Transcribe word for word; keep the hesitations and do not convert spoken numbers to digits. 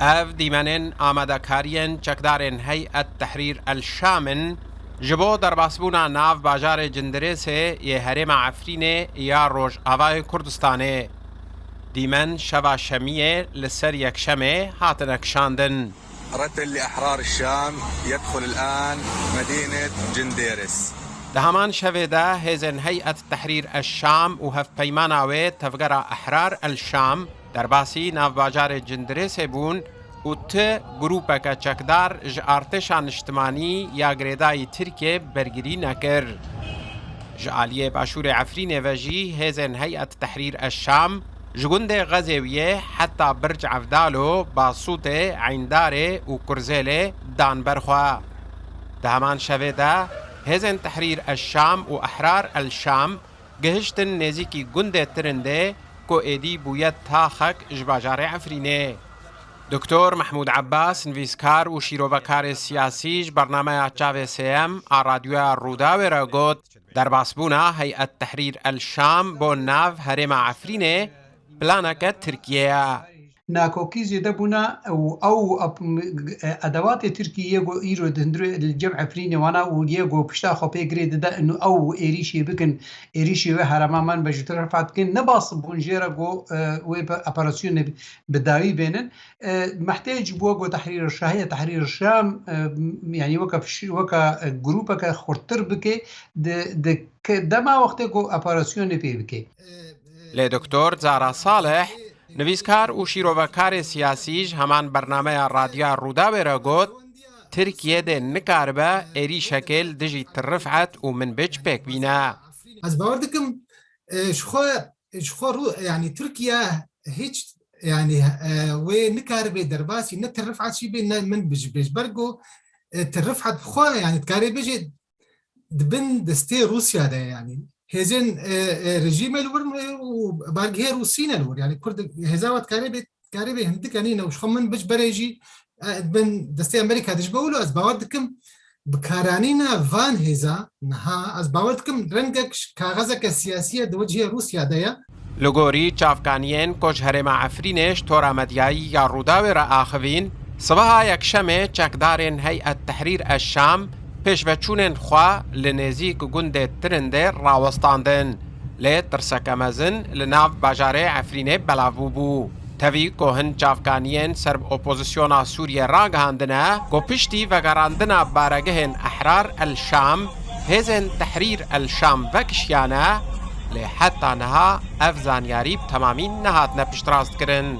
Ev dîmenên amadekariyên çekdarên Heyet Tehrîr El Şam in ji bo derbasbûna nav bajarê Cindirêsê yê herêma Efrînê ya Rojavayê Kurdistanê. Dîmen şeva şemiyê li ser yekşemê hatine kişandin. رتل لأحرار الشام يدخل الآن مدينة جنديرس. Di heman şevê de hêzên Heyet Tehrîr El Şam û hevpeymana wê tevgera Ehrar El Şam derbasî navbajarê Cindirêsê bûn û ti grûpeke çekdar ji artêşa niştimanî ya girêdayî Tirkiyê bergirî nekir. Ji aliyê başûrê Efrînê ve jî hêzên Heyet Tehrîr El Şam ji gundê Xezêwiyê heta Birc Evdalo, Basûtê, Eyndarê û Kurzêlê dan ber xwe. Di heman şevê de hêzên Tehrîr El Şam û Ehrar El Şam gihiştin nêzîkî gundê Tirindê ku êdî bûye taxek ji bajarê Efrînê. Doktor Mehmûd Ebbas, nivîskar û şîrovekarê siyasî ji bernameya Çavê Sêyem a Radyoya Rûdawê re got, derbasbûna Heyet Tehrîr El Şam bo nav herêma Efrînê planeke Tirkiyê ye. Nakokî zêde bûna û ew ap-, m-, edewatê Tirkiyê yê ku îro di hundirê li cem Efrînê wana û yê ku pişta xwe pê girê dide û ew êrîşê bikin, êrîşê wê herêma me be ji terefat bikin, ne bas bûn jê re ku, e, wê bi operasyonê bi dawî bênin. E, mehtêc bû ku Tehrîr Şahiye, Tehrîr Şam, e, m-, yanî weke piş-, weke, e, grûpeke xurttir bike, di, di ke-, dema wextê ku operasyonê pê bike. Lê Doktor Zara Salih, nivîskar û şîrovekarê siyasî ji heman bernameya Radyoya Rûdawê re got, Tirkiye dê nikaribe êrîşekê li dijî Tirifet û Minbic pêk bîne. Ez bawer dikim, e, ji xwe, ji xwe rû, yanî Tirkiye hiç, yanî, e, wê nikaribe derbasî ne Tirifet jî bê, ne Minbic bê. Ji ber ku, e, Tirifet bi xwe, yanî dikarê bêje di bin destê Rûsya de ye, yanî hêzên, e, e, rejîmê li wir û bargehê Rûsî ne li wir. Yanî Kurd hêza we dikarê bê, dikarê bê hindik, yanî ne û ji xwe Minbic berê jî, e, di bin destê Amerîka de ji bo wilo ez bawer dikim bi karanîna van hêza niha ez bawer dikim rengek ji kaxezeke siyasî ye di wecihê Rûsya de ye. Li gorî çavkaniyên ku ji herêma Efrînê ji tora medyayî ya Rûdawê re axivîn, sibeha Yekşemê çekdarên Heyet Tehrîr El Şam pêşveçûnên xwe li nêzîk gundê Tirindê rawestandin. Lê tirseke mezin li nav bajarê Efrînê belav bûbû. Tevî ku hin çavkaniyên ser bi opozisyona Sûriyê ragihandine ku piştî vegerandina baregehên Ehrar El Şam, hêzên Tehrîr El Şam vekişiyane, lê heta niha ev zanyarî bi temamî nehatine piştrastkirin.